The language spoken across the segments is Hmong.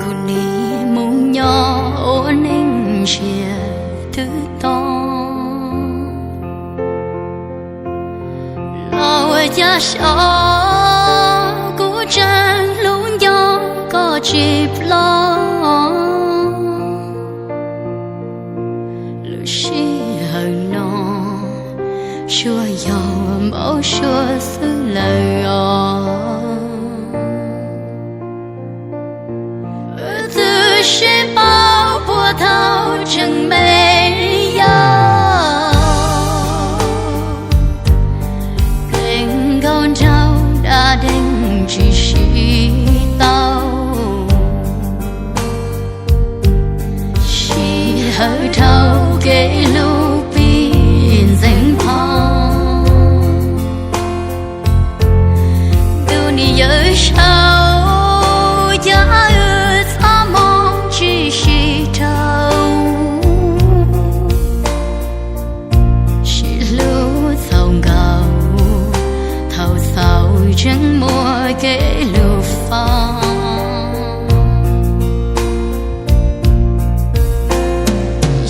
Kuv nim mus nyob ua neej ntsiag twb to, los ua cas xyov kuv tseem hlub nco koj tsis ploj. Lub sij hawm no tsuas yog npau suav xwb lawm os. Wb twb sib paub puag thaum tseem me yau, pem nkaus nraug da deeg tsis sib tau. Sij hawm dhau kev hlub pib ntxeev pho. Ntuj nim yawm saub, cas wb txhob mob tsis sib raug. Sib hlub txaus nkaus, thaum xaus tseem muaj kev hlub fo.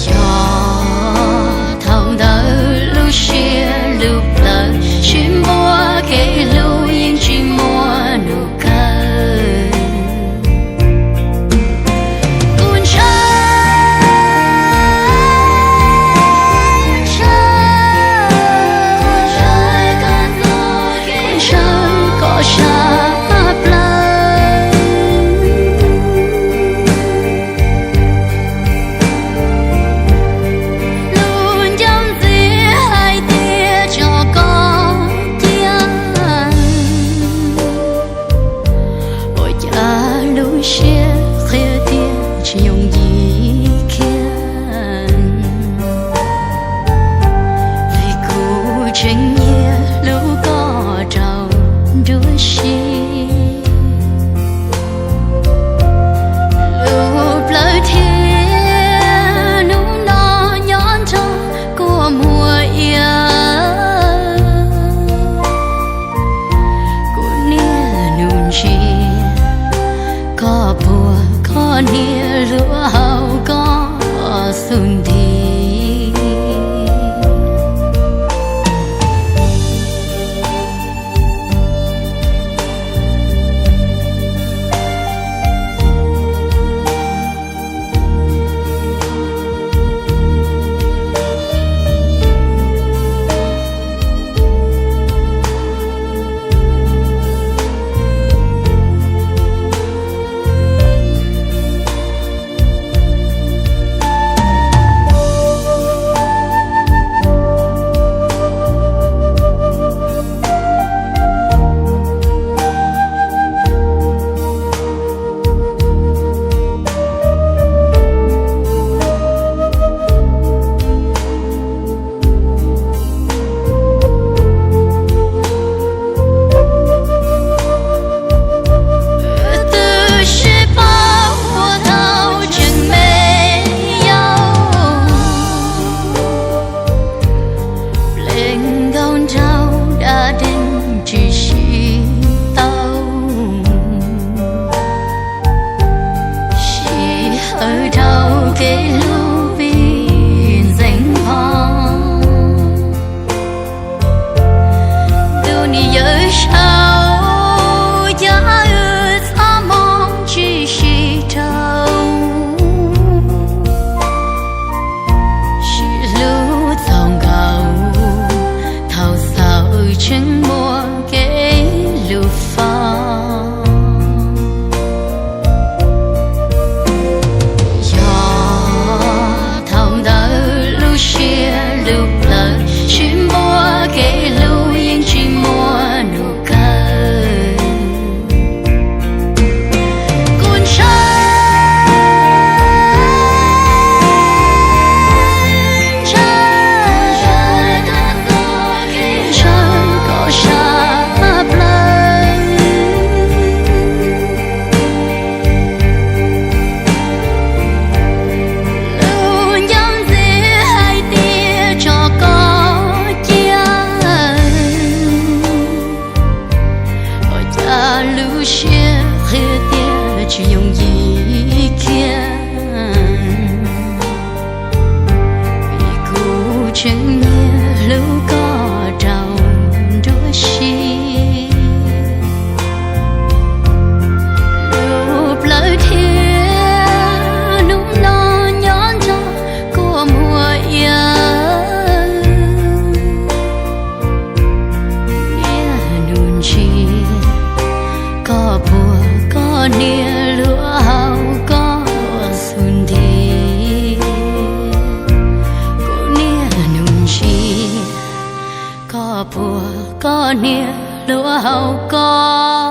Yog thaum ntawd lub siab lub plawv sib npuab, kev hlub yeej tsis muaj nus kawg. Kuv ntshaw, ntshaw, ntshaw koj sab plaws. Lus nco ntxiv hais tias tso koj cia, ua cas lub siab qhia tias tsis yooj yim kiag. Vim kuv tseem nyiam hlub koj rau nruab siab. Lub plawv thiab hnub no nyob nrog kua muag iav. Kuv niaj hnub ntsia koj puag koj niam luag hauv koj xub ntiag. kiag, vim kuv tseem nyiam hlub koj rau nruab siab. Lub plawv thiab hnub no nyob nrog koj muag iav, niaj hnub ntsia koj puag koj niam luag hauv koj xub ntiag. Kuv niaj hnub ntsia koj puag koj niam luag hauv koj